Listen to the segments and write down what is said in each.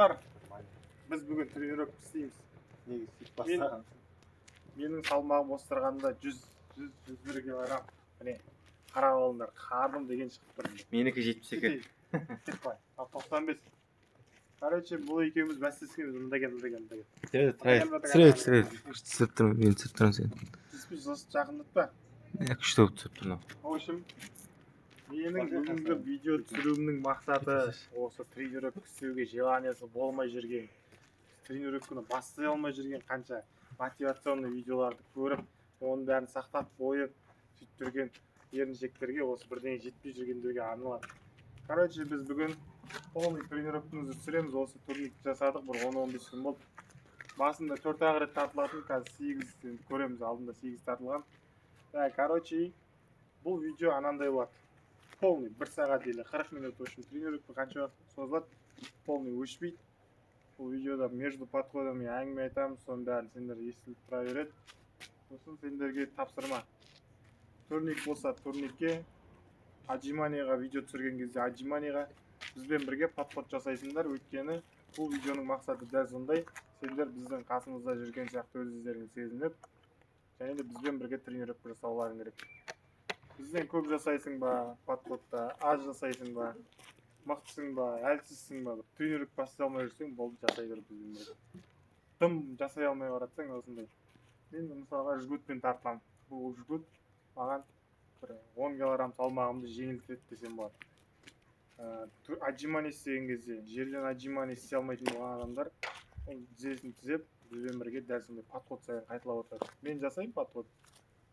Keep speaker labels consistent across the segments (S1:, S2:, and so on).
S1: Достар, біз бүгін тренировка істейміз.
S2: Негізі сөйтіп бастаған.
S1: Менің салмағым осырғанда 100 100 101 килограмм. Міне, қарап алыңдар, қарным деген шығып тұр.
S2: Менікі 72.
S1: Кетіп қой. Ал 95. Короче, бұл екеуміз бәстескенбіз. Мында кел, мында кел, мында кел.
S2: Түсіре, түсіре. Түсіріп тұрмын, мен түсіріп тұрмын сені.
S1: Тиіспей, сосын жақындатпа.
S2: Күшті болып түсіріп тұрмын.
S1: В общем, менің бүгінгі видео түсіруімнің мақсаты осы тренировка істеуге желаниясы болмай жүрген, тренировканы бастай алмай жүрген, қанша мотивационный видеоларды көріп, оның бәрін сақтап қойып, сөйтіп жүрген еріншектерге, осы бірдеңе жетпей жүргендерге арналады. Короче, біз бүгін полный тренировкамызды түсіреміз. Осы турник жасадық, бір 10-15 күн болды. Басында төрт ақ рет тартылатын, қазір сегіз. Енді көреміз, алдында сегіз тартылған. Так, короче, бұл видео анандай болады, полный бір сағат или 40 минут. В общем, тренировка қанша уақыт созылады, полный өшпейді. Бұл видеода между подходами әңгіме айтамыз, соның бәрін сендер естіліп тұра береді. Сосын сендерге тапсырма: турник болса турникке, отжиманияға видео түсірген кезде отжиманияға бізбен бірге подход жасайсыңдар. Өйткені бұл видеоның мақсаты дәл сондай: сендер біздің қасымызда жүрген сияқты өз өздеріңді сезініп және де бізбен бірге тренировка жасауларың керек. Бізден көп жасайсың ба подходта, аз жасайсың ба, мықтысың ба, әлсізсің ба, бір тренировка бастай алмай жүрсең болды, жасай бер бізбен бірге. Дым жасай алмай баратсаң, осындай. Мен мысалға жгутпен тартыламын. Бұл жгут маған бір 10 килограмм салмағымды жеңілдетеді десем болады. Отжимание істеген кезде жерден отжимание істей алмайтын болған адамдар ол тізесін тізеп, бізбен бірге дәл сондай подход сайын қайталап отырады. Мен жасаймын, подход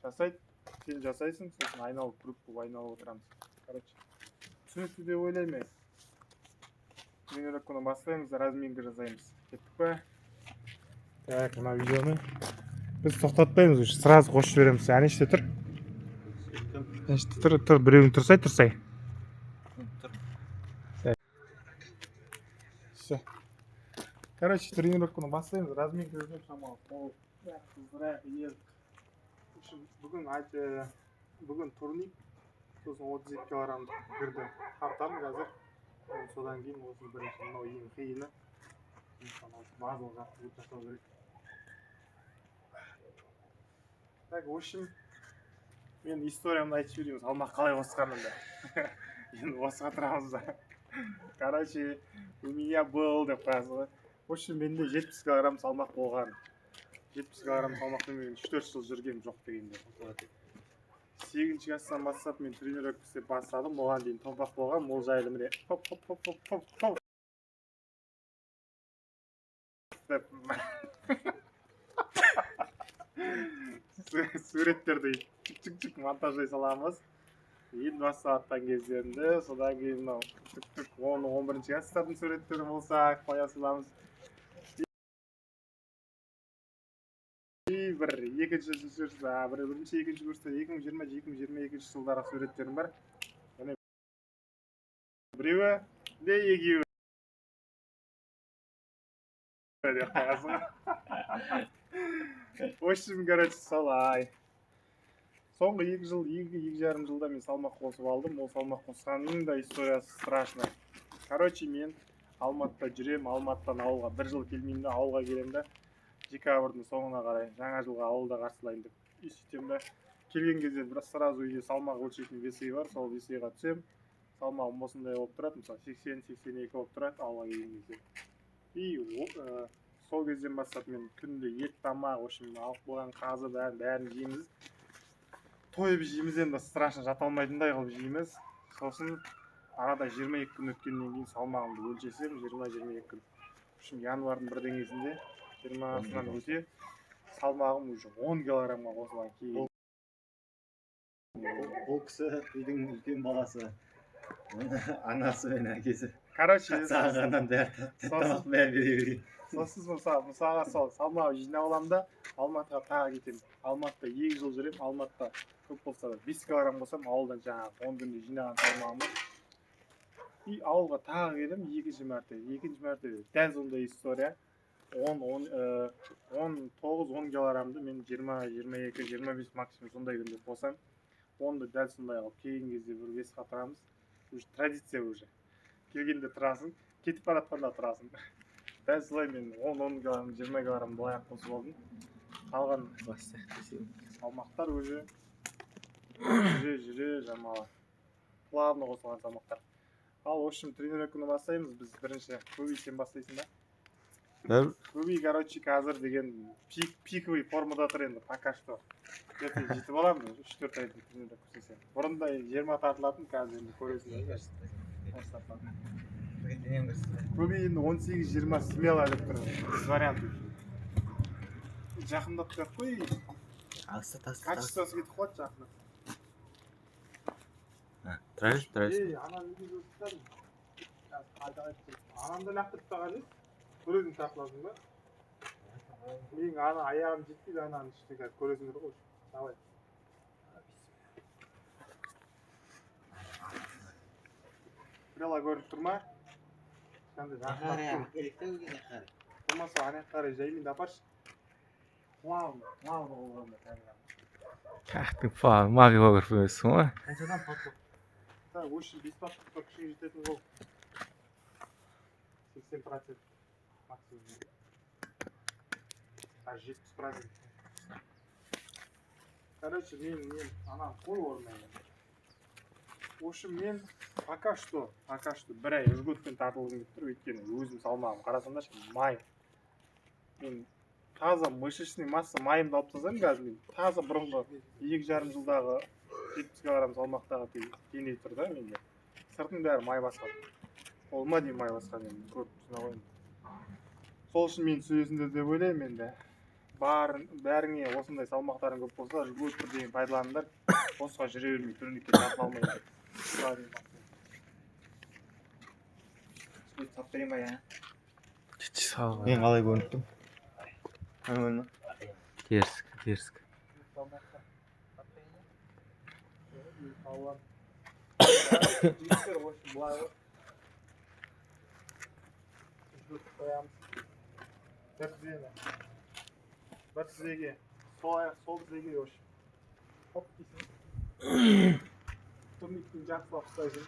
S1: жасайды, сен жасайсың, сосын айналып, круг болып айналып отырамыз. Короче, түсінікті деп ойлаймын. Мен тренировканы бастаймыз, разминка жасаймыз. Кеттік па? Так, мына видеоны біз тоқтатпаймыз, уже сразу қосып жібереміз. Әне іште тұр, әне іште тұр, тұр, біреуің тұрсай, тұрсай.
S2: Тұр.
S1: Все, короче, тренировканы бастаймыз. Разминка жасап, шамалы қол қыздырайық, иық. В общем, бүгін турник, сосын 32 килограммдық гірді тартамын қазір. Содан кейін осы бірінші, мынау ең қиыны, сондықтан осы базовый жаттығу жасау керек. Так, в общем, мен историямды айтып жіберейін, салмақ қалай қосқанымды. Енді осыға тұрамыз да. Короче, у меня был деп қоясың ғой. В общем, менде 70 килограмм салмақ болған. 70 килограмм салмақпен мен 3-4 жыл жүргенмін. Жоқ дегенде, сегізінші класстан бастап мен тренировка істеп бастадым. Оған дейін томпақ болғанмын. Ол жайлы міне, хоп, хоп, хоп, хоп, хоп, хоп деп суреттерді чик, чик, чик монтаждай саламыз енді бастап жатқан кездерімде. Содан кейін мынау түк түк он 11-ші класстардың суреттері болса, қоя саламыз. И бір екінші курста, бір бірінші, екінші курста, 2020, 2022 жылдарғы суреттерім бар. Міне, біреуі де, екеуі деп қоясың ғой. В общем, короче, солай. Соңғы 2 жыл, 2, 2,5 жылда мен салмақ қосып алдым. Ол салмақ қосқанның да историясы страшный. Короче, мен Алматыда жүремін, Алматыдан ауылға бір жыл келмеймін да, ауылға келемін да, декабрьдің соңына қарай жаңа жылға ауылда қарсылайын деп. И сөйтемін да, келген кезде бір сразу үйде салмақ өлшейтін весы бар, сол весыға түсемін. Салмағым осындай болып тұрады, мысалы, 80, 82 болып тұрады ауылға келген кезде. И сол кезден бастап мен күнде ет, тамақ, в общем, алып қойған қазы, бәрін бәрін жейміз, тойып жейміз енді, страшно, жата алмайтындай қылып жейміз. Сосын арада 22 күн өткеннен кейін салмағымды өлшесем, 20-22 күн, в общем, январьдың бірдеңесінде, 20-сынан өте салмағым уже 10 килограммға қосылған кейін.
S3: Бұл кісі үйдің үлкен баласы. Оны анасы мен әкесі
S1: Короче,
S3: сағынғаннан бәрі тәтті тамақтың бәрін бере берген.
S1: Сосын мысалға, сол салмақ жинап аламын да, Алматыға тағы кетемін. Алматыда 2 жыл жүремін. Алматыда көп болса да 5 килограмм қосамын ауылдан жаңағы 10 күнде жинаған салмағыма. И ауылға тағы келемін екінші мәрте. Екінші мәрте дәл сондай история: 10, 10, 19, 10 килограммды мен 20, 22, 25 максимум сондай күнде қосамын. Оны да дәл сондай қылып келген кезде бір весқа тұрамыз. Уже традиция, уже келгенде тұрасың, кетіп бара жатқанда тұрасың. Дәл солай мен 10 килограмм, 20 килограмм былай ақ қосып алдым. Қалған салмақтар уже жүре жүре шамалы плавно қосылған салмақтар. Ал, в общем, тренировканы бастаймыз. Біз бірінші, Көбей, сен бастайсың ба?
S2: Бәрі.
S1: Көбей, короче, қазір деген пиковый формада тұр енді пока что. Ертең жетіп аламыз, 3-4 айда тренировка істесем. Бұрында 20 тартылатын, қазір енді көресің. Көбей енді 18-20 смело деп тұр, без вариантов. Жақындап тұра қой.
S2: Алыста таста.
S1: Качествосы кетіп қалады жақындап.
S2: Тұра берші, тұра берші.
S1: Ей, ана неге жоспардың? Қазір қайта қайтып келіп. Анамды лақтырып тастаған емес. Көресің, тартыласың ба? Менің ана аяғым жетпейді ананың үстіне, қазір көресіңдер ғой. Давай. Стрела көрініп тұр ма? Кішкентай жақындап тұр. Болмаса ана жаққа қарай жаймен де апаршы. Плавно, плавно болғанда камера.
S2: Кәқтің магиограф емессің ғой.
S3: Қаншадан подход?
S1: Так, в общем, бес подходқа күшің жететін қол. 80% максимум. Даже 70%. Короче, мен ананы қой орнына енді. В общем, мен пока что бір ай жгутпен тартылғым келіп тұр, өйткені өзім салмағым қарасаңдаршы, май. Мен таза мышечный масса, майымды алып тастасам, қазір мен таза бұрынғы 2,5 жылдағы 70 килограмм салмақтағы дене тұр да менде. Сыртының бәрі май басқан. Қолыма дейін май басқан енді, көріп тұрсың ғой енді. Сол үшін мені түсінесіңдер деп ойлаймын енді. Бәріңе осындай салмақтарың көп болса, жгут бірдеңе пайдаланыңдар. Босқа жүре бермей, турникке тартыла алмай.
S3: Сап берейін ба, я?
S2: Сау.
S3: Мен қалай көрініп тұрмын? Нормально.
S2: Теріск, теріск.
S1: Жігіттер, в общем, былай ғой. Жгут қоямыз. Бір тізені. Бір тізеге. Сол аяқ, сол тізеге, в общем. Хоп дейсің. Турниктен жақсылап ұстайсың.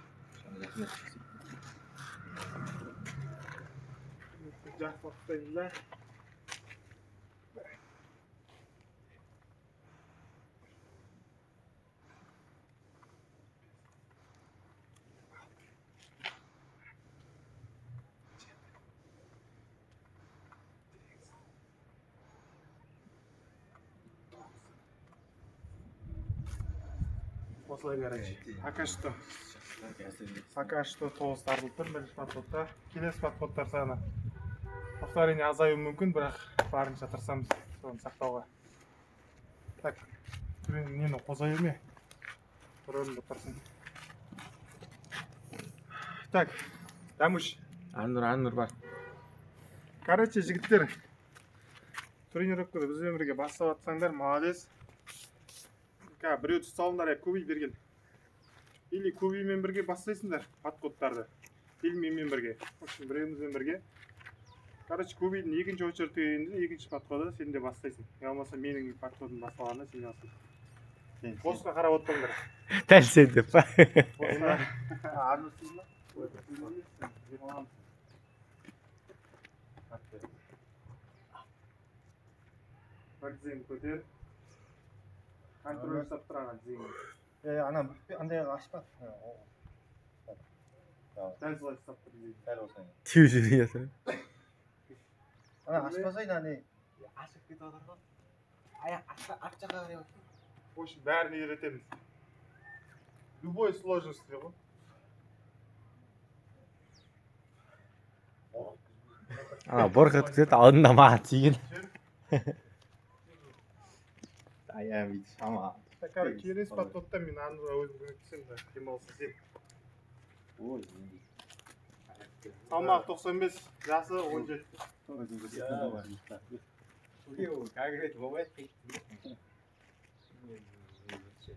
S1: Турникті жақсылап ұстаймыз да. Осылай, короче. Пока что. Пока что тоғыз тартылып тұр бірінші подходта. Келесі подходтар саны, повторение азаюы мүмкін, бірақ барынша тырысамыз соны сақтауға. Так, нені қоза берме. Бір орында тұрсын. Так, Дамыш.
S2: Аннұр, Аннұр бар.
S1: Короче, жігіттер, тренировканы бізбен бірге бастап жатсаңдар, молодец. Қазір біреу түсіп салыңдар, я Көбей берген. Или Көбеймен бірге бастайсыңдар подходтарды. Или менімен бірге. В общем, біреуімізбен бірге. Короче, Көбейдің екінші очередь келгенде, екінші подходы сен де бастайсың. Я болмаса менің подходым басталғанда сен де бастайсың. Босқа қарап отырмаңдар.
S2: Дәл сен деп па?
S1: Босқа.
S3: Арнұр істейді ма?
S1: Бір тізеңді көтер. Контроль жасап тұр ана тізеңді.
S3: Е, ана андайға ашпа.
S1: Дәл солай ұстап тұр тізеңді.
S3: Дәл осылай.
S2: Теуіп жіберген жатыр.
S3: Ана ашпасай да не.
S4: Ашып кетіп жатыр ғой, аяқ арт жаққа қарай.
S1: В общем, бәрін үйретеміз. Любой сложности ғой.
S2: Ана бұрқ еткізеді, алдында маған тиген.
S3: Аяғым бүйтіп шама.
S1: Так, короче, келесі подходта мен Аннұрға өзім көмектесемін да, демалыс істеймін.
S3: Ой.
S1: Салмағы 95, жасы 17.
S4: Конкрет болмайды.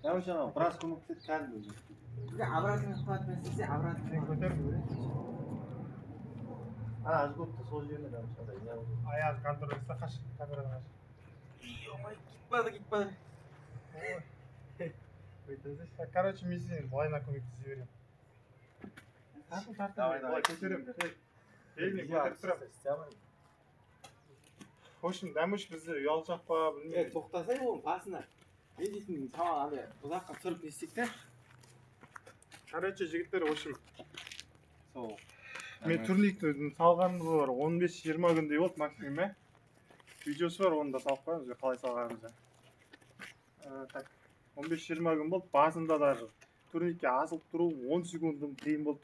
S3: Короче, анау біраз көмектеседі кәдімгі өзі.
S4: Обратный хватпен істесе, обратный.
S1: Сен көтер.
S3: Ана жгутты сол жеріне, короче, андай не қылып.
S1: Аяғын контроль жасаса, қаш, камерадан қаш.
S4: Кетпеді, кетпеді.
S1: Так, короче, мен сені былайына көмектесе беремін. Тартын, тартын,
S3: Давай,
S1: былай
S3: давай.
S1: көтеремін. Беліңе көтеріп тұрамын.
S3: Істей алмаймын.
S1: В общем, Дәміш бізде ұялшақ па,
S4: Е,
S1: білмеймін.
S4: тоқтасай оның басына. Не дейтін, шамалы андай ұзаққа түсіріп не істейік та.
S1: Короче, жігіттер, в общем,
S4: Сол.
S1: мен турникті салғанымыз бар 15-20 күндей болды максимум, иә. Видеосы бар, оны да салып қоямыз, қалай салғанымызды. Так, 15-20 күн болды, басында даже турникке асылып тұру 10 секундым қиын болды.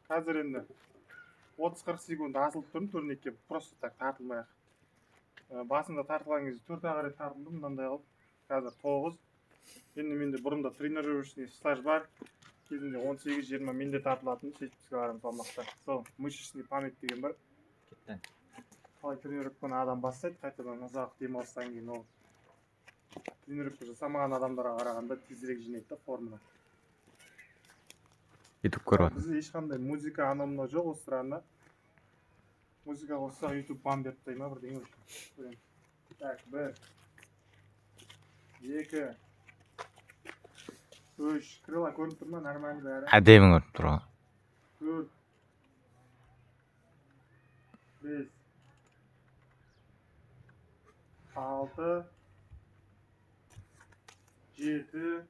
S1: Қазір енді 30-40 секунд асылып тұрмын турникке, просто так тартылмай ақ. Басында тартылған кезде төрт ақ рет тартылдым мынандай қылып. Қазір 9. Енді менде бұрында тренировочный стаж бар. Кезінде 18-20 менде тартылатын 70 килограмм салмақта. Сол мышечный память деген бар.
S3: Кетті.
S1: Қалай тренировканы адам бастайды, қайтадан ұзақ демалыстан кейін ол тренировка жасамаған адамдарға қарағанда тезірек жинайды да форманы.
S2: Ютуб көріп.
S1: Бізде ешқандай музыка, анау мынау жоқ осы странда. Музыка қоссақ, YouTube бан беріп тастай ма, бірдеңе, в общем. Көреміз. Так, бір, екі, үш, крыла көрініп тұр ма, нормально бәрі?
S2: Әдемі көрініп тұр ғой.
S1: Төрт, бес, алты, жеті.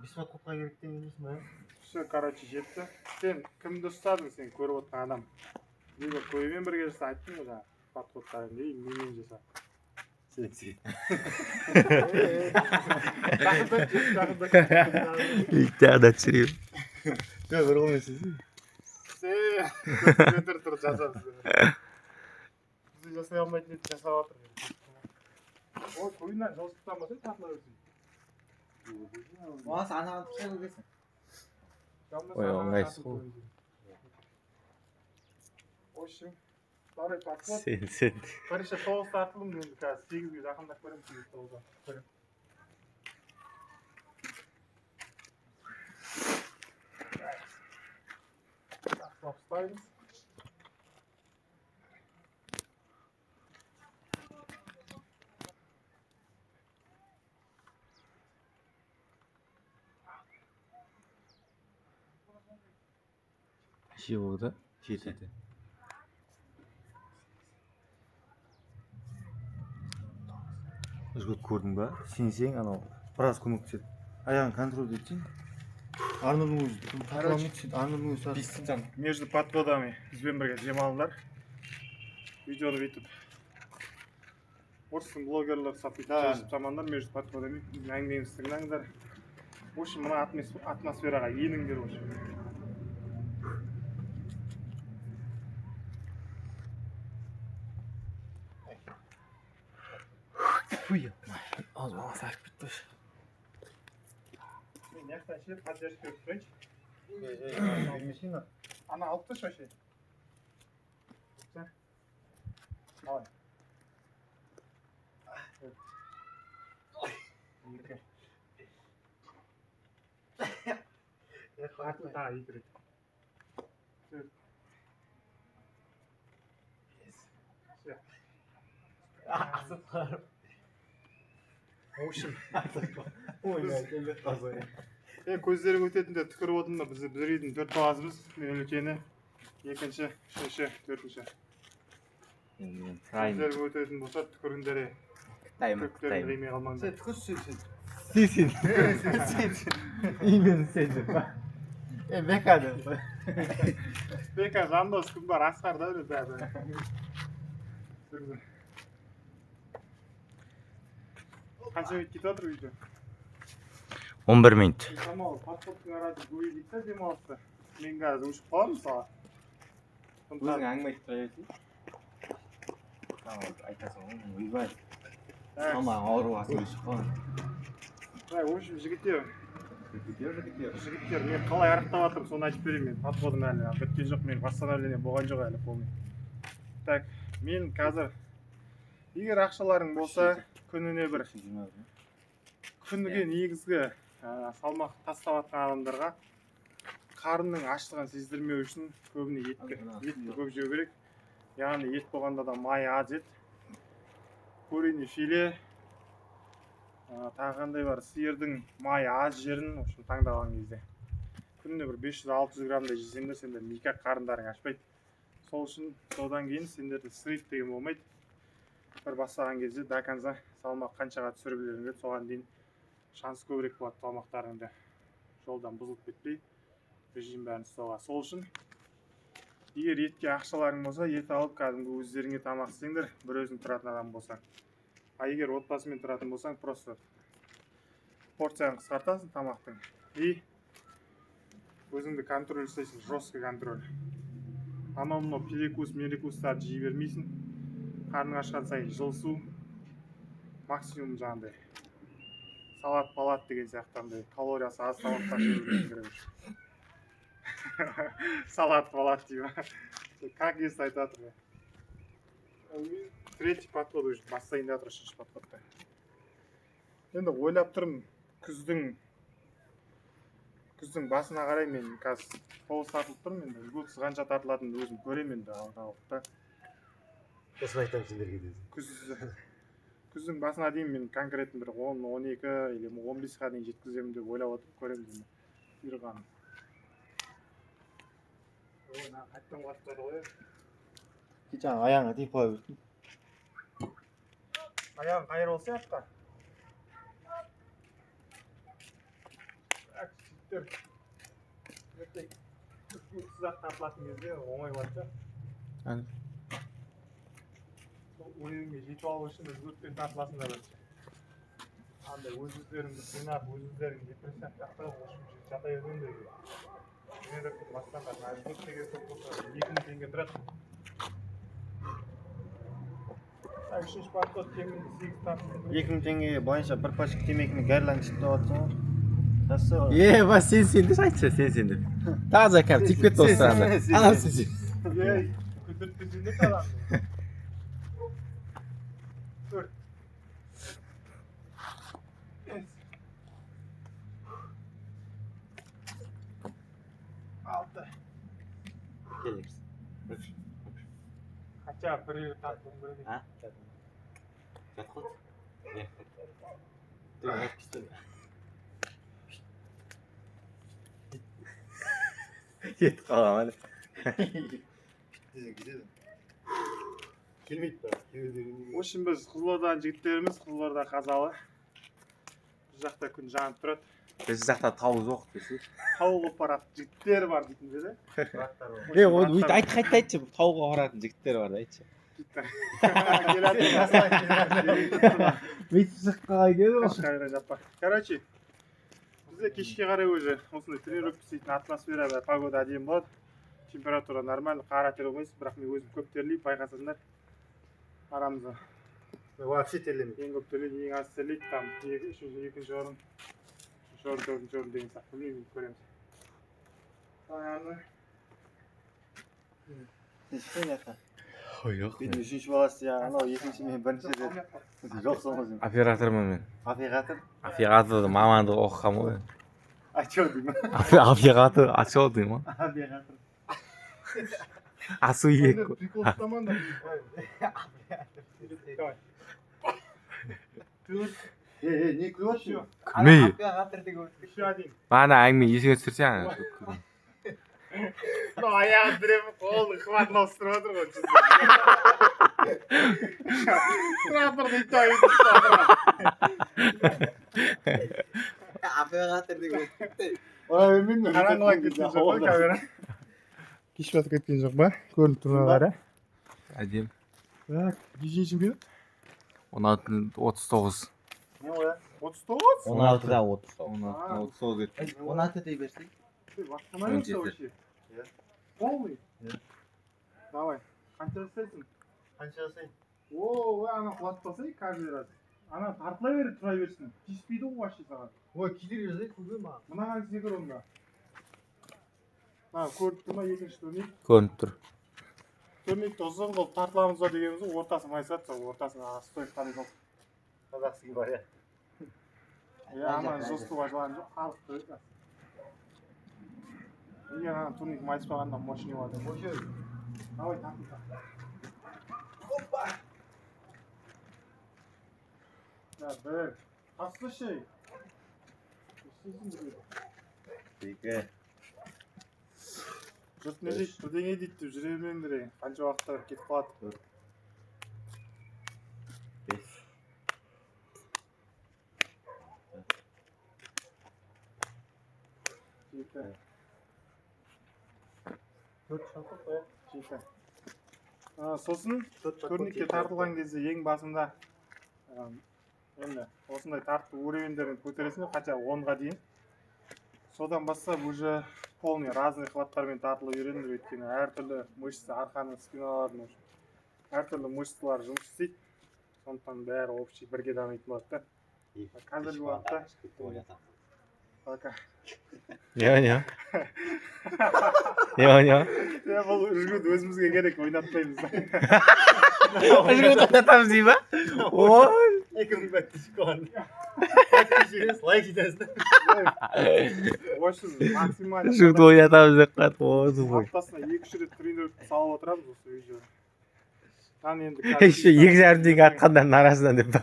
S3: Бес подходқа керек деген дейсің ба?
S1: Все, короче, жетті. Сен кімді ұстадың, сен көріп отырған адам? Либо көймен бірге жаса, айттым ғой жаңа, подходтарын, и менімен жаса.
S3: Сен, сен.
S1: Жақындап кет, жақындап кет.
S2: Тағы да түсірейін.
S3: Жоқ, бір қолмен істесең.
S1: Сен көтер тұр, жаса бізді. Бізде жасай алмайтын еді, жасап жатыр. Ой, көйнен жылжытамаса, тартыла берсін.
S4: Болмаса анаған түссе көресің.
S2: Ой, ыңғайсыз ғой.
S1: В общем, второй подход.
S2: Сен, сен.
S1: Бірінші тоғыз тартылдым, енді қазір сегізге жақындап көремін, сегіз, тоғызға. Көремін. Жақсылап ұстаймыз.
S2: Неше болды? Жеті.
S3: Жігіт, көрдің ба? Сенсең, анау біраз көмектеседі. Аяғын контроль етсең. Арнольдың өзі тартыла алмайды, сөйтіп Арнольдың өзі тартып.
S1: Между подходами бізбен бірге демалыңдар. Видеоны бүйтіп орыстың блогерлер сап бүйтіп жазып жамандар, между подходами біздің әңгімемізді тыңдаңдар. В общем, мына атмосфераға еніңдер, в общем.
S2: Аузыма сарып кетті.
S1: Мен мына жақтан ше поддержка беріп тұрайыншы.
S3: Бермесең.
S1: Ана алып тұршы вообще. Давай. Екі. Тағы екі рет. Төрт. Бес. Все.
S4: Асып барып.
S1: В общем,
S3: Ой, келбет қазір.
S1: е, көздері өтетіндер түкіріп отырмын. Біз бір үйдің төрт баласымыз. Мен үлкені, екінші, үшінші, төртінші.
S2: Мен прайм.
S1: Көздері өтетін болса, түкіріңдер, е.
S2: Тайм,
S1: Түктерін
S2: тайм.
S1: жемей қалмаңдар.
S4: Сен түкір, сен, сен.
S3: Сен, сен. Сен. Именно сен деп па? Е, Бека деп қой.
S1: Бека, жандос, кім бар? Асқар да біледі бәрі. Жүргізін. Қанша минут кетіп жатыр видео?
S2: 11 минут.
S1: Шамалы подходтың арасы көбейді дейді да демалысты. Мен қазір өшіп қаламын мысалы.
S3: Өзің әңгіме айтып тұра берсей. Айтасың ғой, ойбай.
S1: Так,
S3: Салмағың ауыр болған өшіп қалған.
S1: так, в общем, жігіттер,
S3: Жігіттер, жігіттер.
S1: жігіттер, мен қалай арықтап жатырмын, соны айтып берейін. Мен подходым әлі біткен жоқ, мен восстановление болған жоқ әлі полный. Так, мен қазір, егер ақшаларың болса, күніне бір күніге негізгі салмақ тастап жатқан адамдарға қарынның аштығын сездірмеу үшін көбіне етті көп жеу керек. Яғни ет болғанда да май аз ет, куриный филе, тағы қандай бар, сиырдың майы аз жерін, в общем, таңдаған кезде күніне бір 500-600 граммдай жесеңдер, сендер никак қарындарың ашпайды. Сол үшін содан кейін сендерде срыв деген болмайды. Бір бастаған кезде до конца салмақ қаншаға түсіргілерің келеді, соған дейін шанс көбірек болады салмақтарыңды жолдан бұзылып кетпей, режим бәрін ұстауға. Сол үшін егер етке ақшаларың болса, ет алып, кәдімгі өздеріңе тамақ істеңдер, бір өзің тұратын адам болсаң. А егер отбасымен тұратын болсаң, просто порцияны қысқартасың тамақтың и өзіңді контроль жасайсың, жесткий контроль. Анау мынау перекус мерекустарды жей бермейсің. Қарның ашқан сайын жылы су, максимум жаңағыдай салат палат деген сияқты андай калориясы аз тамақтар жеу керек. Салат палат деймін, как есть айтып жатырмын. Третий подход уже бастайын деп жатыр, үшінші подходта. Енді ойлап тұрмын, күздің басына қарай мен қазір 9 тартылып тұрмын. Енді үлгісіз қанша тартылатынын өзім көремін енді алдағы уақытта.
S3: Сосын айтамын сендерге десін.
S1: Күздің басына дейін мен конкретно бір 10, 12 или 15-қа дейін жеткіземін деп ойлап отырмын. Көреміз енді бұйырғанын. Ой, мына қайтадан құлатып тастады ғой.
S3: Жаңағы аяғыңа тиіп қала берді.
S1: Аяғың қайыр болса артқа. Так, жігіттер, ертең 3-ақ тартылатын кезде оңай болады да.
S2: Әне.
S1: Сол уровеньге жетіп алу үшін үзгіртпен тартыласыңдар бірінші. Андай өз өздеріңді қинап, өз өздерің депрессия жақтырып, в общем, жата бермеңдер. Тренировка бастаңдар. Мына үзгірт деген көп болса, 2000 теңге тұрады. Так, үшінші подход, кемінде 8 тартылу.
S3: 2000 теңге былайынша бір пачка темекіні гәрләң ішіп жатсың ғой. Жақсы.
S2: Е, ба, сен сен деп айтшы, сен сен деп. Таза кәдімгі тиіп кетті осы анда. Анау сен сен.
S1: Ей, көтертпесең де табамын. 4, 5, 6.
S4: Келіңіз.
S1: Хотя бы бір тартуым керек.
S4: А? Жатқыз. Не. Ты
S2: Кетіп қалған әлі.
S3: Десең кетеді. Келмейді бірақ.
S1: В общем, біз Қызылорданың жігіттеріміз, Қызылорда Қазалы. Біз жақта күн жанып тұрады.
S2: Біз жақта тау жоқ десе.
S1: Тауға баратын жігіттер бар дейтін бе?
S2: Е, оны өйтіп айт, қайта айтшы, тауға баратын жігіттер бар айтшы.
S1: Келеді.
S2: Бүйтіп шығып қалған екен ғой.
S1: Камера жаппа. Короче, бізде кешке қарай уже осындай тренировка істейтін атмосфера, бәрі, погода әдемі болады. Температура нормально, қара тер болмайсыз, бірақ мен өзім көп терлеймін, байқасаңдар. Арамызда
S3: Вообще терлемейді.
S1: Ең көп терлейді, ең аз терлейді, там екі, үшінші, екінші орын, үшінші орын, төртінші орын деген сияқты, білмеймін, көреміз. Аяғына.
S3: Сен шықсаң жаққа.
S2: Ой, жоқ.
S3: Мен үшінші баласы, я анау екінші, мен бірінші деп. Жоқсың ғой сен.
S2: Оператормын мен.
S3: Оператор.
S2: Оператор мамандығы оқығанмын ғой.
S3: А чё деймін.
S2: Оператор, а чё деймін ғой.
S3: Оператор.
S2: Асу екі.
S1: Прикол ұстамаңдар. Давай. Төрт,
S3: Е, е, не күліп жатырсың?
S2: Күлмей.
S4: Оператор деген.
S1: Еще один.
S2: Бағана әңгіме есіңе түсірсең ана.
S1: Мынау аяғын тіреп, қолын хватын ауыстырып жатыр ғой. Тұра тұр дейді да, өйтіп ұстап отыр.
S4: Оператор деген.
S3: Ой, мен
S1: Қараңғылап кеткен жоқ қой камера. Кеш батып кеткен жоқ па? Көрініп тұр ма бәрі?
S2: Әдемі.
S1: Так, нешінші минут?
S2: 16:39.
S3: Не ғой?
S1: 39?
S4: 16-да 30.
S2: 16:39 өтті.
S4: 16 дей берсек.
S1: Ты восстановился
S2: 17.
S1: вообще?
S3: Иә.
S1: Полный?
S3: Иә.
S1: Давай. Қанша жасайсың?
S3: Қанша жасайын?
S1: О, ой, ана құлатып қалсай каждый раз. Ана тартыла беріп тұра берсін. Тиіспейді ғой вообще саған.
S3: Ой, кедергі жасайды көке маған.
S1: Мынаған секір онда. Мына көріп тұр ма екінші турник?
S2: Көрініп тұр.
S1: Турникті ұзын қылып тартыламыз ба дегеніміз ғой, ортасы майысады, сол ортасына стойка қандай салып.
S3: Қазақский бар, иә.
S1: Иә, ана жылытуға желание жоқ, халық қой. Егер ана турник майыспағанда мощный болады. Давай, тартыл, тартыл. Опа! Я, бір. Тасташы. Істейсің біреу.
S3: Екі.
S1: Жұрт не дейді, бірдеңе дейді деп жүре бермеңдер, ей. Қанша уақыттар кетіп қалады.
S2: 5.
S1: 7. 4 шақыр қояйық. 7. Сосын турникке тартылған кезде ең басында енді осындай тарту уровеньдерін көтересің ғой, хотя бы 10-ға дейін. Содан бастап уже полный разный хваттармен тартылып үйреніңдер, өйткені әртүрлі мышца, арқаның, спиналардың әртүрлі мышцалар жұмыс істейді. Сондықтан бәрі общий бірге дамитын болады да. Қазіргі уақытта пока.
S2: Не, не? Не, не?
S1: Е, бұл жігіт өзімізге керек, ойнатпаймыз.
S2: Жігіт ойнатамыз дей ма? Ой.
S3: 2000 подписчик болған. Лайк жетесің.
S1: Осы максимально
S2: Жігіт ойнатамыз деп қалды. Ой, зубой.
S1: Аптасына 2-3 рет тренировка салып отырамыз осы видео. Там енді
S2: Еще 2,5 теңге атқандардың арасынан деп па.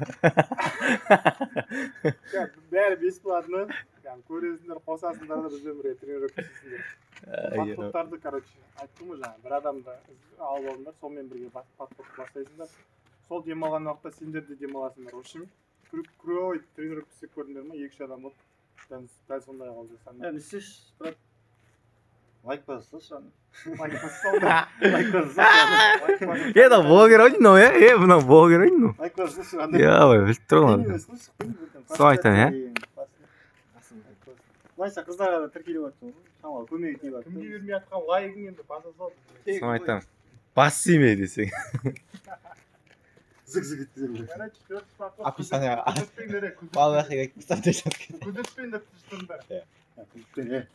S1: Иә, бәрі бесплатно. Кәдімгі көресіңдер, қосасыңдар да, бізбен бірге тренировка істейсіңдер. Подходтарды, короче, айттым ғой жаңа, бір адамды алып алыңдар, сонымен бірге подход бастайсыңдар. Сол демалған уақытта сендер де демаласыңдар. В общем, крутой тренировка істеп көрдіңдер ма? 2-3 адам болып дәл сондай қылып жасаңдар.
S3: Не істеші, брат? Лайк бассашы аны.
S1: Лайк бассаңдар.
S3: Лайк бассашы.
S1: Лайк басып.
S2: Е, мынау блогер ғой мынау, е? Е, мынау блогер ғой мынау.
S3: Лайк бассашы аны.
S2: Е, ой, біліп тұр ғой. Соны айтамын,
S3: иә? Былайша қыздарға да тіркеліп жатыр ғой. Шамалы көмегі тиіп жатыр.
S1: Кімге бермей жатқан лайкың енді баса сал.
S2: Соны айтамын. Бас тиме десең.
S3: Зік зік еткіземін.
S1: Короче, төрт подход.
S4: Описанияға.
S1: Күдіртпеңдер, е, күдіртпеңдер. Күдіртпеңдер, тыныштыңдар.
S3: Күліктен, е.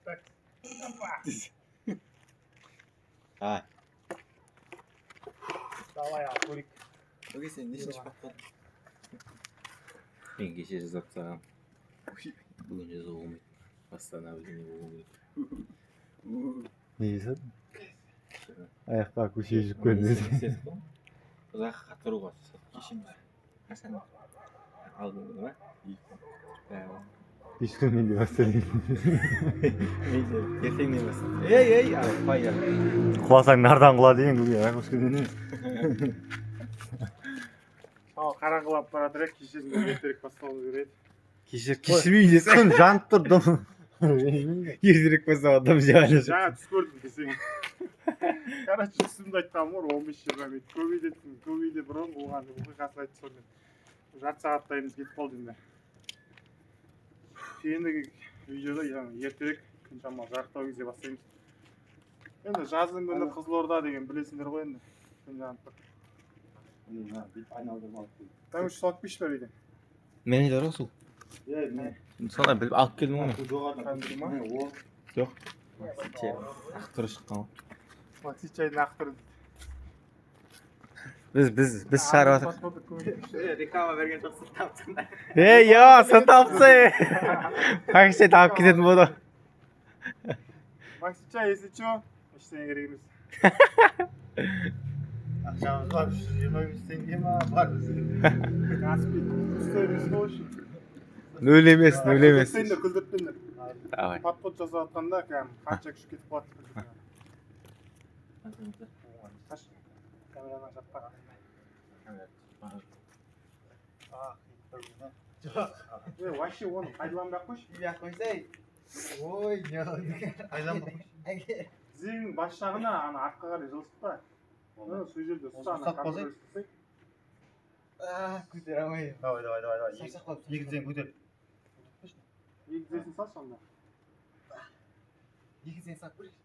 S1: Так.
S2: А.
S1: Давай, ал, көрейік.
S4: Өге, сен нешінші подход?
S2: Мен кеше жазып тастағанмын. Бүгін жазуға болмайды. Восстановление болу керек.
S3: Не жасадың? Аяққа көше жүріп көрдім.
S2: Ұзаққа тұруға.
S4: Кеше емес.
S2: Қашан? Алдыңғы күні ма? Бәрі.
S3: 5 күннен де бастадым.
S2: Мен де ертеңнен бастап. Ей, ей, ана пайда.
S3: Құласаң нардан құла деген көке, аяқ өскеннен.
S1: Ал, қараңғылап бара жатыр, еді, кешесін ертерек бастауымыз керек еді.
S2: Кешір, кешірмеймін десең.
S3: Күн жанып тұр, дым.
S2: Ертерек бастап адам жеп.
S1: Жаңа түс көрдім десең. Короче, түсімді айтқаным ғой, 15-20 минут. Көбейдетсің, көбейде бұрын болған оқиғасын айтты сонымен. Жарты сағаттайымыз кетіп қалды енді. Ендігі видеода, яғни ертерек, күн шамалы жарықтау кезде бастаймыз. Енді жаздың күні Қызылорда деген білесіңдер ғой енді. Күн жанып тұр. Таңғы салып келші бар үйден.
S2: Мен де бар ғой сол.
S3: Е, мен
S2: Сонда біліп алып келдім ғой мен.
S3: жоғарыдан
S1: Кәдімгі ма?
S3: О,
S2: Жоқ. Ақ түрі шыққан ғой.
S1: Макси чайдың ақ түрі.
S2: Біз шығарып жатырмыз.
S1: Подходы көмектесші.
S4: Реклама берген жоқсың, таптың.
S2: Ей, я, сен тапсың. Макси чайды алып кететін болды.
S1: Макси чай, если чё, ештеңе керек емес.
S3: Ақшамыз бар, 325 теңге ма бар бізде.
S1: Каспий пустой емес қой вообще.
S2: Нөл емес, нөл емес.
S1: Күлдіртпеңдер, күлдіртпеңдер.
S2: Давай.
S1: Подход жасап жатқанда кәдімгі қанша күш кетіп қалады. Қаш. Камераны жаппа. Е, вообще оны пайдаланбай ақ қойшы.
S4: Үй қойсай. Ой, не қылды?
S3: Айналма қойшы.
S1: Тізеңнің бас жағына ана артқа қарай жылжытпа. Ы, сол жерде ұста, ана
S3: Ұстап қалсай.
S1: контроль істесең.
S4: А, көтере алмаймын.
S3: Давай, давай, давай, давай.
S4: Шаршап қалдым.
S3: Екі тізең көтер.
S1: Екі тізесін салшы онда.
S4: Екі тізені салып көрейінші.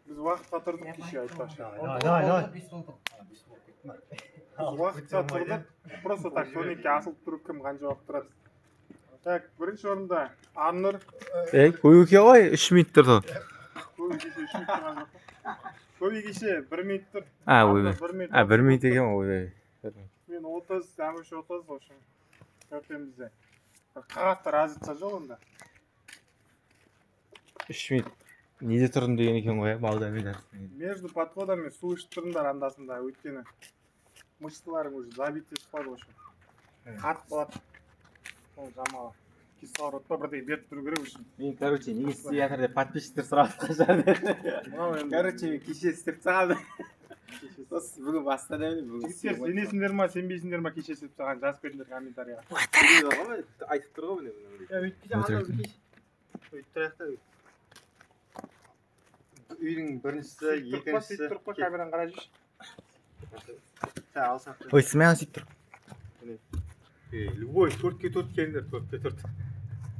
S1: Біз уақытқа тұрдық кеше, айтпақшы.
S3: Давай, давай, давай.
S4: 5 болды.
S1: Біз уақытша тұрдық. Просто так турникке асылып тұрып кім қанша уақыт тұрады. Так, бірінші орында Арнұр.
S2: Ей, көбеке ғой, 3 минут тұрды.
S1: Көбі кеше 3 минут тұрған жоқ қой. Көбі кеше 1 минут тұр.
S2: А,
S1: Арнұр
S2: ойбай.
S1: 1 минут.
S2: А, 1 минут екен ғой, ойбай.
S1: Мен 30, Әміш 30, в общем. Төртеумізде. Бір қатты разница жоқ онда.
S2: 3 минут. Неде тұрдым деген екен ғой, балдамен.
S1: Между подходами су ішіп тұрыңдар анда-санда, өйткені мышцаларың уже забит етіп қалады, в общем. Қатып қалады. Сол жамалы кислород па, бірдеңе беріп тұру керек үшін.
S4: Мен, короче, неге істеп жатыр деп подписчиктер сұрап жатқан шығар.
S1: Мынау енді
S4: Короче, мен кеше істеп тастағанмын. Сосын бүгін бастадым енді, бүгін.
S1: Жігіттер, сенесіңдер ма, сенбейсіңдер ма, кеше істеп тастаған, жазып кетіңдер комментарийға.
S4: Айтып тұр ғой, міне, міне.
S3: Өйтпесе ана кеш. Өйтіп тұрайық та. Үйдің біріншісі,
S1: Сөйтіп тұрып па,
S3: екіншісі.
S1: сөйтіп тұрып па, камераны қарап жүрші.
S3: Сәл алсақ та.
S2: Ой, смело сөйтіп тұр.
S4: Любой 4-ке 4 келіңдер, 4-ке 4.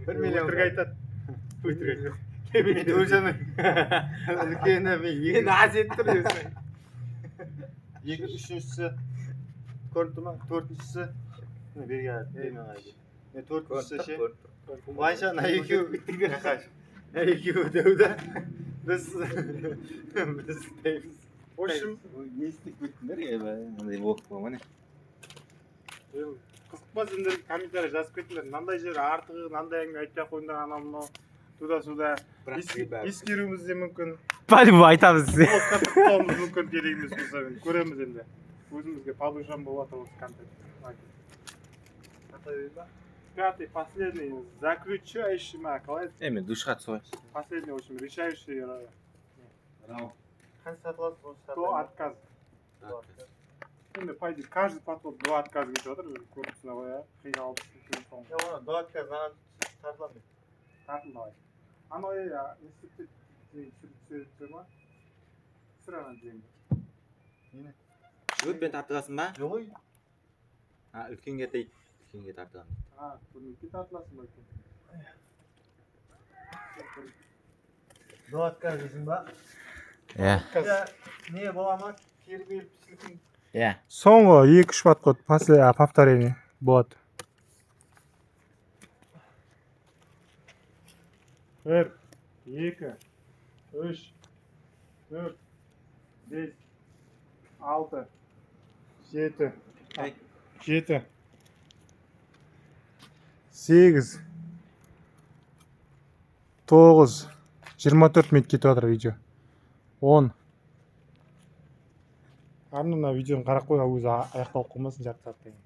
S3: 1 миллион.
S1: Өтірік айтады.
S4: Өтірік.
S3: Мен өлсем, үлкені мен
S4: Мен
S3: екі,
S4: аз етіп тұр десең.
S3: екі, үшіншісі көрініп тұр ма? Төртіншісі, міне, бері қарай, бері қарай. Міне, төртіншісі ше. Былайша мына екеуі, мына екеуі дәу да, біз дәйміз.
S1: В общем,
S4: Не істеп кеттіңдер, мындай болып қойған, міне.
S1: Енді қызық па сендер, комментарий жазып кетіңдер. Мынандай жер артығы, мынандай әңгіме айтпай ақ қойыңдар, анау мынау туда сюда ескеруіміз де мүмкін.
S2: По-любому айтамыз.
S1: Блокқа тықтауымыз мүмкін, керек емес болса. Енді көреміз енді, өзімізге по душам болып жатыр осы контент. Пятый, последний, заключающий ма, қалай?
S2: Е, мен душқа түсіп қояйыншы.
S1: Последний, в общем, решающий
S3: Қанша сатылады, сонша.
S1: До отказ. Енді, по идее, каждый подход до отказа кетіп жатыр, өзің көріп тұрсың ғой, иә, қиналып.
S3: Я оны до отказа маған тартыламын.
S1: Тартыл, давай. Анау, ей, не істеп түсіре ма, түсір ана тізеңді.
S2: Жігітпен тартыласың ба?
S3: Жоқ, ой.
S2: А, үлкенге дейді. Үлкенге тартыламын.
S1: А, турникке тартыласың ба, екен?
S3: До отказа дейсің ба?
S2: Иә.
S3: Я, не бола ма? Тербеліп, сілкініп.
S2: Иә.
S1: Соңғы екі үш подход после повторение болады. Бір, екі, үш, төрт, бес, алты, жеті,
S2: Ей.
S1: жеті, сегіз, тоғыз, 24 минут кетіп жатыр видео. 10. Арна, мына видеоны қарап қой, өзі аяқталып қалмасын жарты сағаттан кейін.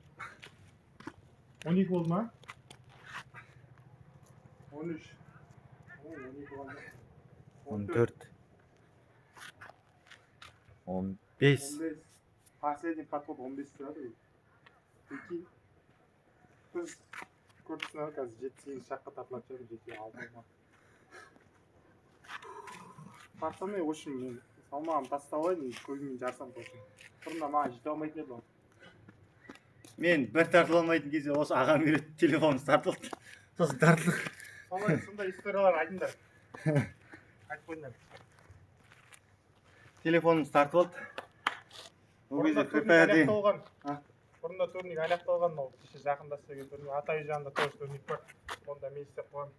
S1: 12 болды ма? 13. Ой, 12 болды.
S2: 14. 15.
S1: 15. Последний подход 15 тұрады. Прикинь. Біз көріп тұрсыңдар, қазір жеті сегіз шаққа тартылатын шығар, жеті алты ма. Пацаны, в общем, мен салмағымды тастап алайын, көзіммен жарсам тосын. Бұрында маған жете алмайтын еді ол.
S3: Мен бір тартыла алмайтын кезде осы ағам үйретті, телефонымыз тартылды. Сосын тартылдық.
S1: Солай, сондай историялар айтыңдар. Айтып қойыңдар.
S3: Телефонымыз тартып алды. Ол
S1: Бұрында
S3: кезде Free
S1: турник
S3: Fire деген.
S1: аяқталған.
S3: А?
S1: Бұрында турник аяқталған ол. Кеше жақында істеген турник. Атай жанында тоже турник бар. Онда мен істеп қойғанмын.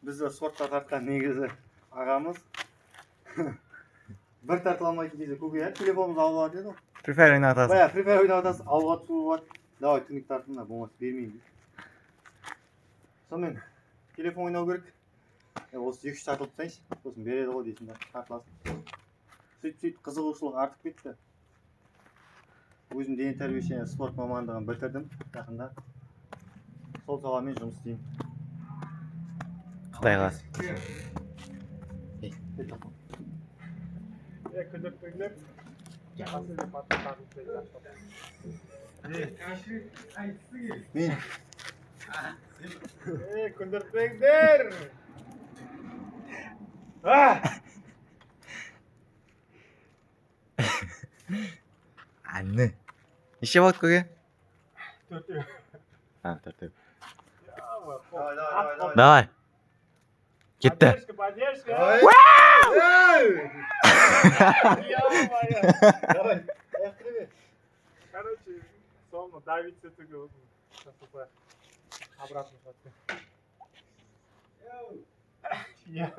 S3: Бізді спортқа тартқан негізі ағамыз. Бір тартыла алмайтын кезде көке, иә, телефонымызды алып алатын еді ғой.
S2: Free Fire ойнап жатасың.
S3: Бая Free Fire ойнап жатасың, алға түсу болады. Давай турник тартыңдар, болмаса бермеймін дейді. Сонымен телефон ойнау керек. Е, осы екі үш тартылып тастайыншы, сосын береді ғой дейсің да, тартыласың. Сөйтіп сөйтіп қызығушылық артып кетті. Өзім дене тәрбие және спорт мамандығын бітірдім жақында. Сол саламен жұмыс істеймін.
S2: Құдай қаласа.
S1: Е, күлдіртпеңдер. Последний подход тартылып тастайды.
S3: Мен
S1: Е, күлдіртпеңдер. А!
S2: Әні. Неше болады, көке?
S1: Төртеу.
S2: А, төртеу.
S3: Давай, давай, давай.
S2: Давай. Кетті.
S1: Поддержка, поддержка.
S3: Давай.
S1: Ё-моё.
S3: Давай. Аяқ кіре бер.
S1: Короче, соны давить етуге болсын. Сейчас осылай обратно жатты. Я.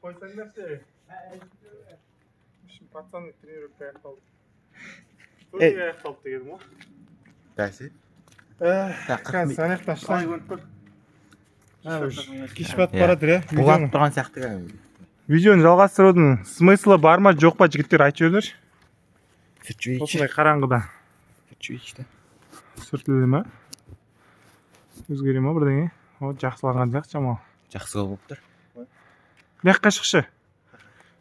S1: Қойсаңдаршы. В общем, пацаны, тренировка аяқталды. Турник аяқталды дегенім ғой.
S2: Бәсе.
S1: Қазір ана жақтан
S3: Қалай
S1: шықсаң.
S3: көрініп тұр?
S1: Кеш батып
S2: Иә.
S1: бара жатыр, иә.
S2: Бұғат тұрған сияқты кәдімгі.
S1: Видеоны жалғастырудың смыслы бар ма, жоқ па, жігіттер, айтып жіберіңдерші.
S2: Сүртіп
S1: Осындай қараңғыда.
S2: Сүртіп
S1: Сүртілді ма? Өзгере ма бірдеңе? О, жақсыланған сияқты шамалы.
S2: Жақсы болып тұр.
S1: Мына жаққа шықшы.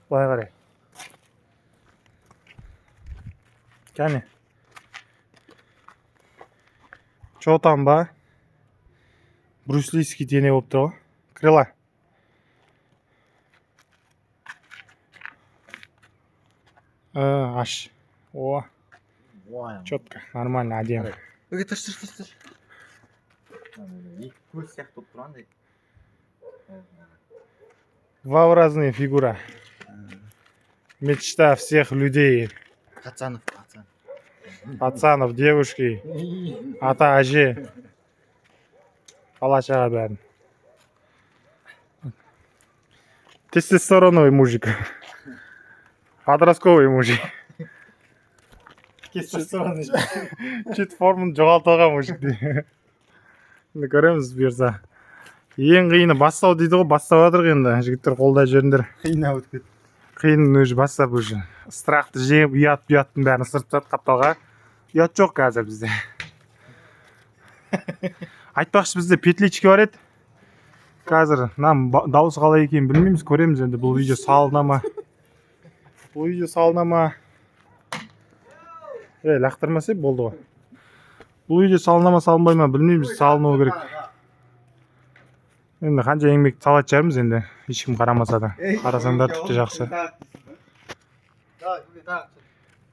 S1: Былай қарай. Кәне. Че там ба? Брюс Лиский дене болып тұр ғой. Крыла. Аш. О, четко, нормально, әдемі.
S2: Өге, тұр, тұр, тұр, тұр. Екі көз сияқты болып тұр андай.
S1: V-образная фигура. Мечта всех людей.
S2: Пацанов, пацан.
S1: Пацанов, девушки, ата, әже. Бала шаға бәрін. Тестостероновый мужик. Подростковый мужик.
S3: Тестостерон.
S1: Чуть форманы жоғалтып алған мужик. Енді көреміз, бұйырса. Ең қиыны бастау дейді ғой, бастап жатырық енді. Жігіттер, қолдай жүріңдер.
S3: Қиын өтіп кетті.
S1: Қиын уже бастап, уже страхты жеңіп, ұят ұяттың бәрін ысырып тастады қапталға. Ұят жоқ қазір бізде. Айтпақшы, бізде петличка бар еді. Қазір мына дауыс қалай екенін білмейміз, көреміз енді, бұл видео салына ма, бұл видео салына ма. Ей, лақтырмаса болды ғой. Бұл видео салына ма, салынбай ма, білмейміз. Салынуы керек енді. Қанша еңбек салатын шығармыз енді, ешкім қарамаса да. Қарасаңдар, тіпті жақсы.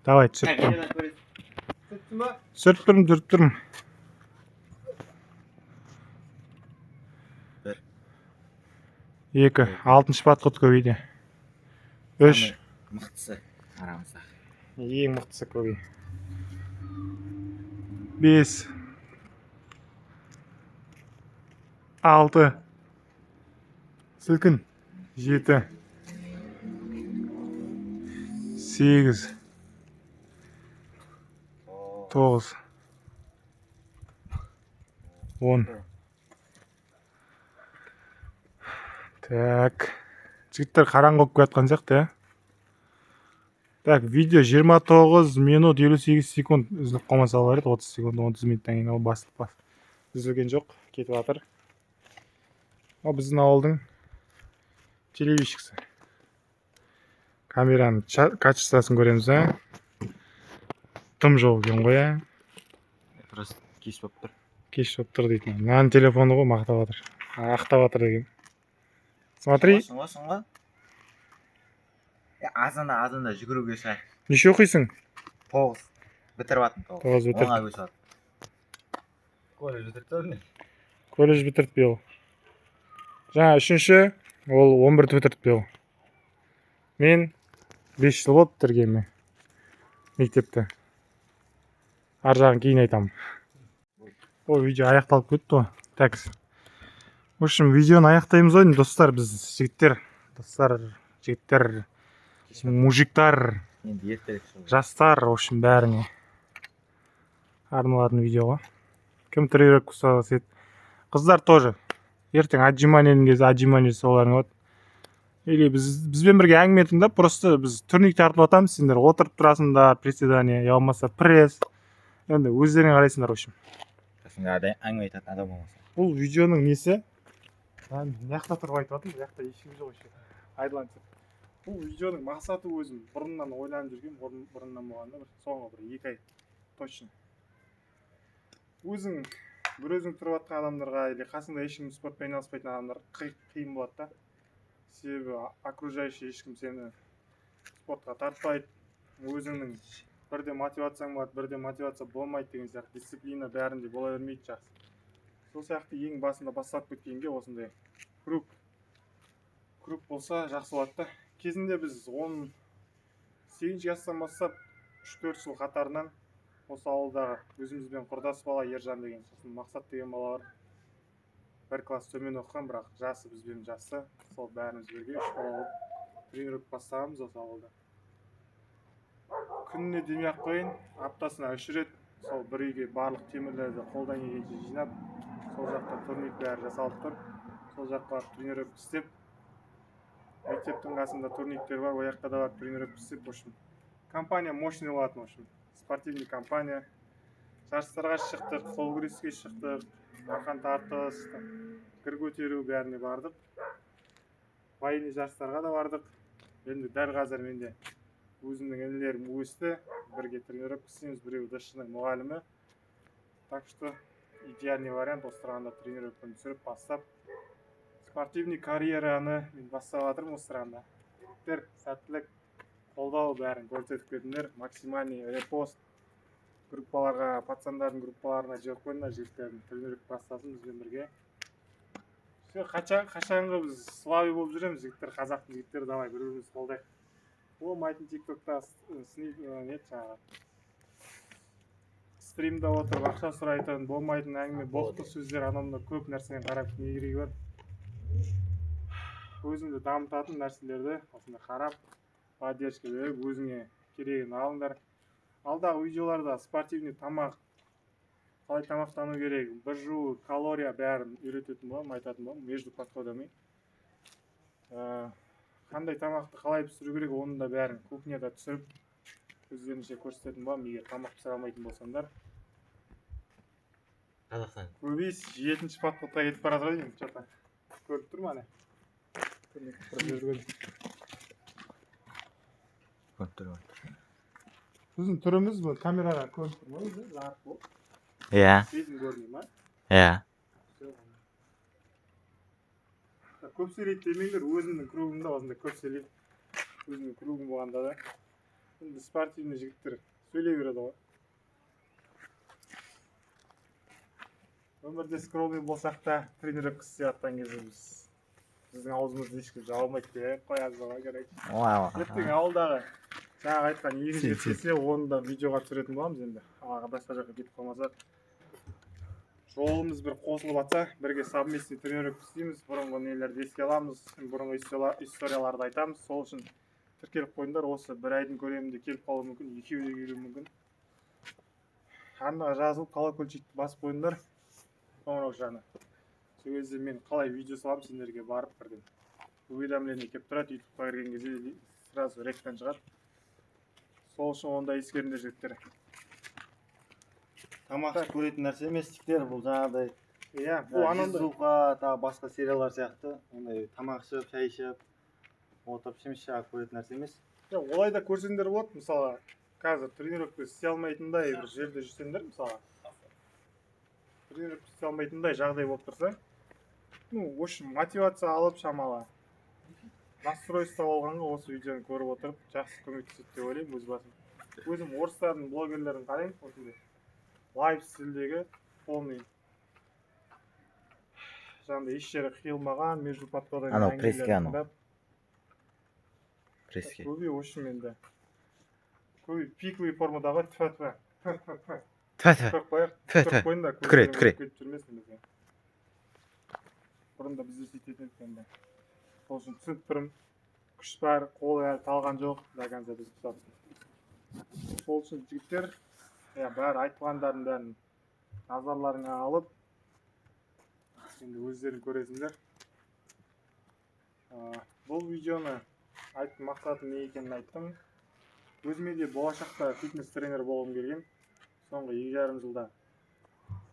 S1: Давай, түсіріп тұрмын.
S3: Түсірттің ба?
S1: Түсіріп тұрмын, түсіріп тұрмын.
S2: Бір.
S1: Екі. Алтыншы подход көбейді. Үш.
S2: Мықтысы арамызда.
S1: Ең мықтысы көбей. Бес. Алты. Сілкін. Жеті. Сегіз. Тоғыз. 10. Так. Жігіттер, қараңғы болып келе жатқан сияқты, иә. Так, видео 29 минут 58 секунд. Үзіліп қалмаса болар еді, 30 секунд, 30 минуттан кейін ол басылып бас. Үзілген жоқ, кетіп жатыр. Ал біздің ауылдың телевизоршісі. Камераның качествосын көреміз, а? Тым жоқ екен ғой, ә?
S2: Просто кеш болып тұр.
S1: Кеш болып тұр дейтін. Мынаның телефоны ғой, мақтап жатыр. Ақтап жатыр деген. Смотри,
S2: Шыңға, шыңға. Азанда, азанда жүгіруге шығайық.
S1: Неше оқисың?
S2: 9. Бітіріп жатырмын, 9.
S1: 9 бітірді.
S2: 10-ға көшіп жатырмын. Колледж бітірді.
S1: Колледж бітірді биыл. Жаңа үшінші, ол 11-ді бітірді биыл. Мен 5 жыл болды бітіргеніме. Мектепті. Ар жағын кейін айтамын. О, видео аяқталып кетті ғой. Так. В общем, видеоны аяқтаймыз ғой енді, достар, біз жігіттер, достар, жігіттер, мужиктар,
S2: Енді ертерек шығу.
S1: Жастар, в общем, бәріне арналатын видео ғой. Кім тренировка жасаса, қыздар тоже. Ертең отжиманиенің кезі, отжимание жасауларың болады. Или бізбен бірге әңгіме тыңдап, просто біз турник тартып жатамыз, сендер отырып тұрасыңдар, приседание, я болмаса пресс. Енді өздерің қарайсыңдар, в общем.
S2: Қасыңда әңгіме айтатын адам болмаса.
S1: Бұл видеоның несі? Мен мына жақта тұрып айтып жатырмын, мына жақта ешкім жоқ еще. Айдалан түсіп. Бұл видеоның мақсаты, өзім бұрыннан ойланып жүрген, бұрыннан болғанда, бір соңғы бір 2 ай точно. Өзің бір өзің тұрып жатқан адамдарға или қасыңда ешкім спортпен айналыспайтын адамдар қиын болады да. Себебі окружающий ешкім сені спортқа тартпайды. Өзіңнің бірде мотивацияң болады, бірде мотивация болмайды деген сияқты, дисциплина бәрінде бола бермейді жақсы. Сол сияқты ең басында басталып кеткенге осындай круг болса, жақсы болады да. Кезінде біз 18-жастан бастап 3-4 жыл қатарынан осы ауылдағы өзімізбен құрдас бала Ержан деген, сосын Мақсат деген бала бар, бір класс төмен оқыған, бірақ жасы бізбен жасы. Сол бәріміз бірге үш бала болып тренировка бастағанбыз осы ауылда. Күніне демей ақ қояйын, аптасына үш рет сол бір үйге барлық темірлерді қолдан келгенше жинап, сол жақта турник бәрі жасалып тұр, сол жаққа барып тренировка істеп, мектептің қасында турниктер бар, ол жаққа да барып тренировка істеп, в общем, компания мощный болатын, в общем, спортивный компания. Жарыстарға шықтық, қол күреске шықтық. Арқан тартыс, гір көтеру, бәріне бардық. Военный жарыстарға да бардық. Енді дәл қазір менде өзімнің інілерім өсті, бірге тренировка істейміз. Біреуі ДШ-ның мұғалімі. Так что идеальный вариант осы тұрғанда тренировканы түсіріп бастап, спортивный карьераны мен бастап жатырмын осы тұрғанда. Жігіттер, сәттілік, қолдау, бәрін көрсетіп кетіңдер. Максимальный репост группаларға, пацандардың группаларына жіберіп қойыңдар. Жігіттердің тренировка бастасын бізбен бірге. Все, қашан қашанғы біз слабый болып жүреміз, жігіттер? Қазақтың жігіттері, давай бір бірімізді қолдайық. Болмайтын тик токта не еді, жаңағы стримда отырып ақша сұрайтын болмайтын әңгіме, боқты сөздер, анау мынау көп нәрсені қарап не керегі бар? Өзіңді дамытатын нәрселерді осындай қарап, поддержка беріп, өзіңе керегін алыңдар. Алдағы видеоларда спортивный тамақ, қалай тамақтану керек, бір жуу, калория, бәрін үйрететін боламын, айтатын боламын между подходами. Қандай тамақты қалай пісіру керек, оның да бәрін кухняда түсіріп, өздерінше көрсететін боламын, егер тамақ пісіре алмайтын болсаңдар.
S2: Қазақстан.
S1: Көбейс жетінші подходқа кетіп бара жатыр деймін, че то көріп тұрмын, ане бір жерді көрдім.
S2: Көріп тұр.
S1: Біздің түріміз бұл камераға көрініп тұр ма өзі, жарық болып?
S2: Иә.
S1: Бетім көріне ма?
S2: Иә.
S1: Всё. Көп сөйлейді демеңдер, өзімнің кругымда осындай көп сөйлеймін. Өзімнің кругым болғанда да, енді спортивный жігіттер сөйлей береді ғой. Өмірде скромный болсақ та, тренировка істеп жатқан кезде біздің аузымызды ешкім жаба алмайды деп қояды ғой, короче. Ертең ауылдағы жаңағы айтқан екі жігіт келсе, оны да видеоға түсіретін боламыз енді. Аға, басқа жаққа кетіп қалмасақ, жолымыз бір қосылып жатса, бірге совместный тренировка істейміз, бұрынғы нелерді еске аламыз, бұрынғы историяларды айтамыз. Сол үшін тіркеліп қойыңдар. Осы бір айдың көлемінде келіп қалуы мүмкін, екеуі де келуі мүмкін. Арнаға жазылып, колокольчикті басып қойыңдар, қоңыраушаны. Сол кезде мен қалай видео саламын, сендерге барып бірден уведомление келіп тұрады. Ютубқа кірген кезде сразу ректан шығады. Сол үшін онда ескеріңдер, жігіттер.
S3: Тамақ ішіп көретін нәрсе емес, жігіттер, бұл жаңағыдай
S1: Иә, бұл анандай
S3: Жизуха, тағы басқа сериалдар сияқты ондай тамақ ішіп, шай ішіп отырып, шеміш шағып көретін нәрсе емес.
S1: Жоқ, олай да көрсеңдер болады. Мысалы, қазір тренировка істей алмайтындай бір жерде жүрсеңдер, мысалы, тренировка істей алмайтындай жағдай болып тұрса, ну, в общем, мотивация алып, шамалы настрой ұстап алғанға осы видеоны көріп отырып жақсы көмектеседі деп ойлаймын өз басым. Өзім орыстардың блогерлерін қараймын, осындай лайв стильдегі, полный жаңағыдай еш жері қиылмаған, между подходами
S2: Анау
S1: әңгімелерін
S2: пресске анау.
S1: тыңдап.
S2: Пресске.
S1: Көбі, в общем, енді көбі пиковый формада ғой. Тфә, тфә, тфә, тфә, тфә.
S2: Тфә, тфә.
S1: Түкіріп қояйық.
S2: Тфә,
S1: Түкіріп
S2: тфә.
S1: қойыңдар.
S2: Түкіре,
S1: Көздерің
S2: түкіре.
S1: кетіп жүрмесін бізге. Бұрын да бізде сөйтетін едік енді. Сол үшін түсініп тұрмын, күш бар, қол әлі талған жоқ, до конца бұзып тастапсың. Сол үшін, жігіттер, иә, бәрі айтылғандардың бәрін назарларыңа алып, енді өздерің көресіңдер. Бұл видеоны айттым, мақсатым не екенін айттым. Өзіме де болашақта фитнес тренер болғым келген. Соңғы 2,5 жылда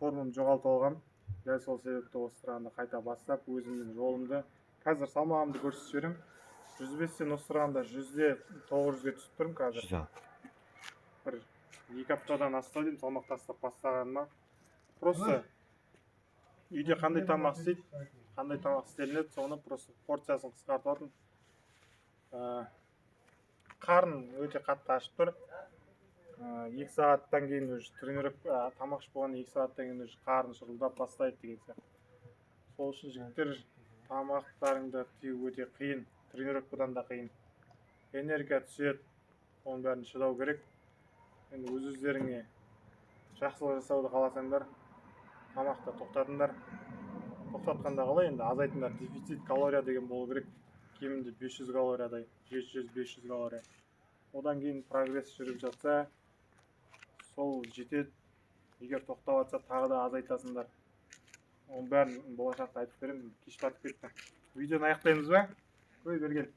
S1: формамды жоғалтып алғам. Дәл сол себепті осы тұрғанда қайта бастап, өзімнің жолымды, қазір салмағымды көрсетіп жіберемін. 105-тен осы тұрғанда 100-де 900-ге түсіп тұрмын қазір.
S2: 106.
S1: Бір 2 аптадан асты деймін салмақ тастап бастағаныма. Просто үйде қандай тамақ істейді, қандай тамақ істелінеді, соны просто порциясын қысқартып жатырмын. Қарын өте қатты ашып тұр. 2 сағаттан кейін уже тренировка, тамақ ішіп болғаннан 2 сағаттан кейін уже қарын шырылдап бастайды деген сияқты. Сол үшін, жігіттер, тамақтарыңды тыю өте қиын, тренировкадан да қиын. Энергия түседі, оның бәрін шыдау керек. Енді өз өздеріңе жақсылық жасауды қаласаңдар, тамақты тоқтатыңдар. Тоқтатқанда қалай енді? Азайтыңдар. Дефицит калория деген болу керек, кемінде 500 калориядай, 700-500 калория. Одан кейін прогресс жүріп жатса, сол жетеді. Егер тоқтап жатса, тағы да азайтасыңдар. Оның бәрін болашақта айтып беремін. Кеш батып кетті, видеоны аяқтаймыз ба? Ой, бері кел.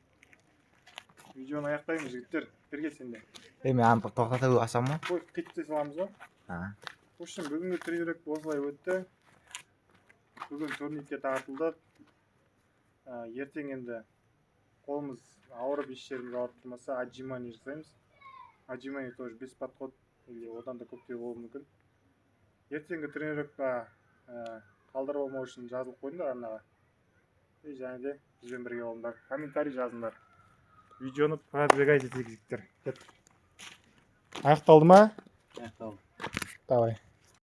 S1: Видеоны аяқтаймыз, жігіттер. Бері кел сен де.
S2: Е, мен аны тоқтата алсам ба?
S1: Ой, қиттай саламыз ғой.
S2: А.
S1: В общем, бүгінгі тренировка осылай өтті. Бүгін турникке тартылдық. Ертең енді қолымыз ауырып, еш жеріміз ауырып тұрмаса, отжимание жасаймыз. Отжимание тоже бес подход или одан да көптеу болуы мүмкін. Ертеңгі тренировка қалдырып алмау үшін жазылып қойыңдар арнаға. И және де бізбен бірге болыңдар, комментарий жазыңдар, видеоны продвигать етейік, жігіттер. Кеттік. Аяқталды ма?
S3: Аяқталды.
S1: Давай.